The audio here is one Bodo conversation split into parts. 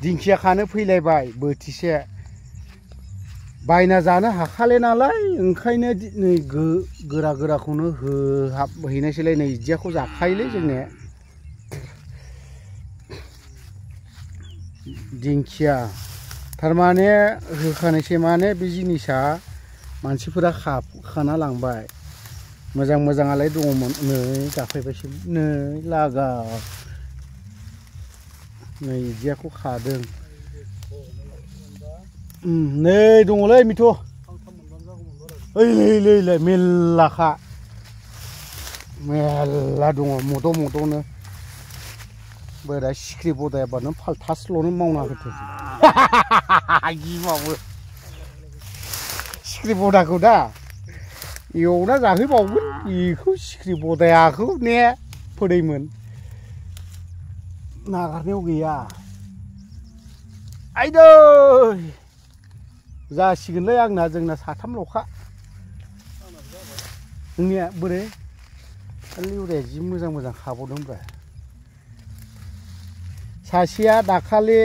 दिंखिया खानो फैलायबाय बोथिसे बायना जानो हाखाले नालाय ओंखायनो नै गोरा गोराखौनो हैनायसैलाय नै इदियाखौ जाखायोलै जोंने दिंखिया थारमाने होखानायसै माने बे जिनिसा मानसिफोरा खाना लांबाय मोजां मोजाङालाय दङमोन नै जाफैबायसो नै लागा नै इदियाखौ खादों नै दङलै मिथ' ओइ मेल्लाखा मेल्ला दङ मद'नो बोरा सिख्रि बदायाबा नों फाल्थासल'नो मावना होथों गिमावो सिख्रि बदाखौ दा एवना जाहैबावगोन बेखौ सिख्रि बदायाखौ ने फोदैमोन नागारनायाव गैया आइदै जासिगोनलै आंना जोंना साथामल'खा नोंनिया बोरै लिउराया जि मोजां मोजां खाबावदोंब्रा सासेया दाखालि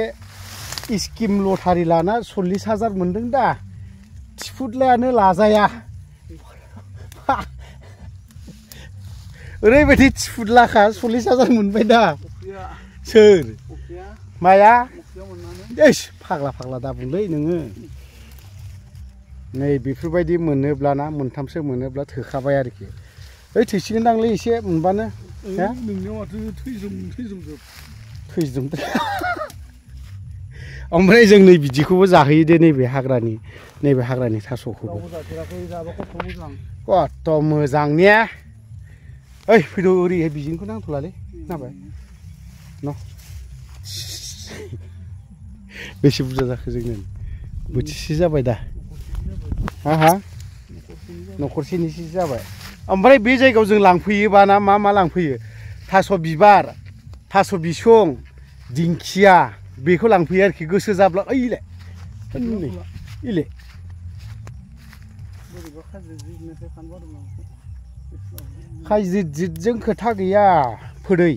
स्किम लटारि लाना 40,000 मोनदों दा थिफुदलायानो लाजाया ओरैबायदि थिफुदलाखा 40,000 मोनबाय दा सोर माया फाग्ला दा बुंलै नोङो नै बेफोरबायदि मोनोब्लाना मोनथामसो मोनोब्ला थोखाबाय आरोखि ओइ थैसिगोनदांलै एसे मोनबानो नोंनियाव माथो थैजोबदों ओमफ्राय जों नै बिदिखौबो जाहैयो दे नैबे हाग्रानि थास'खौबो खथ' मोजां ने ओइ फैद' ओरैहाय बिजिनखौ नांथ'लालै खोनाबाय न' बेसे बुरजा जाखो जोंनो बोथिसे जाबाय दा हा न'खरसेनिसो जाबाय ओमफ्राय बे जायगायाव जों लांफैयोबा ना मा लांफैयो थास' बिबार थास' बिसं दिंखिया बेखौ लांफैयो आरोखि गोसो जाब्ला ओइले खायज्रिद खोथा गैया फोदै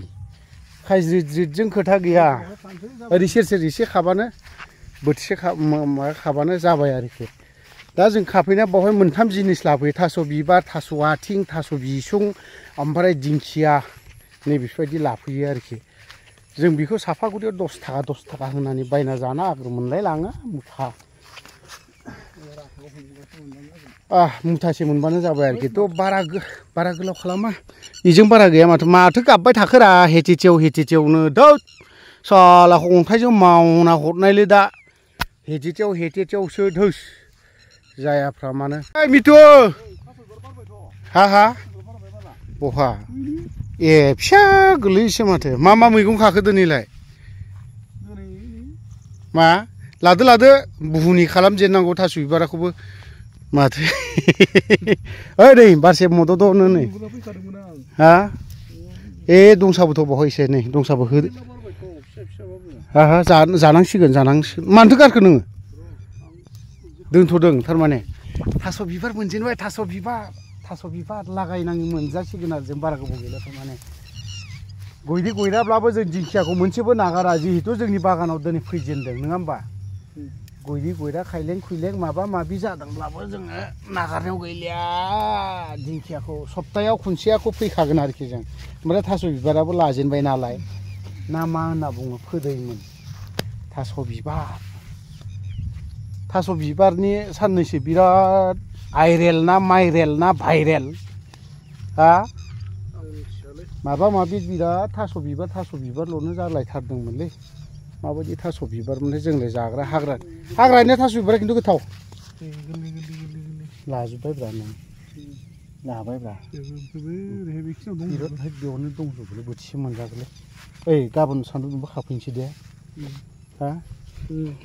खायज्रिदजों खोथा गैया ओरै सेर एसे खाबानो बोथिसे खाबानो जाबाय आरोखि दा जों खाफैना बावहाय मोनथाम जिनिस लाबोयो थास' बिबार थास' आथिं थास' बिसं ओमफ्राय दिंखिया नै बेफोरबायदि लाफैयो आरोखि जों बेखौ साफागुरियाव 10 थाखा होनानै बायना जानो आग्रह मोनलायलाङा मुथासे मोनबानो जाबाय आरोखि थ' बारा गोलाव खालामा बेजों बारा गैया माथो गाबबाय थाखोरा हेथेथेवनो दौद सालाखौ अन्थाइजों मावना हरनायलै दा हेथेथेवसो धोस जायाफ्रा मानो मिथु हा बहा ए फिसा गोलैयोसो माथो मा मैगं खाखो दिनैलाय मा लादो बुहुनि खालामजेननांगौ थास' बिबाराखौबो माथो ओइ नै बारसे मद'नो नै हा ए दंसाबोथ' बावहाय एसे नै दंसाबो हो जानांसिगोन मानोथो गारखो नोङो दोनथ'दों थारमाने थास' बिबार मोनजेनबाय थास' बिबार लागायनाङै मोनजासिगोन आरो जों बारा गोबाव गैला थारमाने गयराब्लाबो जों दिंखियाखौ मोनसेबो नागारा जिहेथु जोंनि बागानाव दिनै फैजेनदों नङा होमबा गयरा खायलें खुइलें माबा माबि जादोंब्लाबो जोङो नागारनायाव गैलिया दिंखियाखौ सप्तायाव खनसेयाखौ फैखागोन आरोखि जों ओमफ्राय थास' बिबाराबो लाजेनबाय नालाय ना मा होनना बुङो फोदैमोन थास' बिबारनि साननैसो बिराद आइरेल ना माइरेल ना भाइरेल हा माबा माबि बिराद थास' बिबारल'नो जालायथारदोंमोनलै माबायदि थास' बिबारमोनथाय जोंलाय जाग्रा हाग्रानि थास' बिबारा खिन्थु गोथाव लाजोब्बायब्रा नों लाबायब्रा बेयावनो दंजोबोलै बोथिसे मोनजागोनलै ओइ गाबोन सान्दुं दुंबा खाफैनोसै दे हा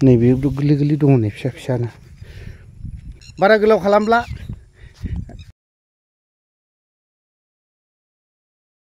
नैबे गोरलै दङ नै फिसानो बारा गोलाव खालामब्ला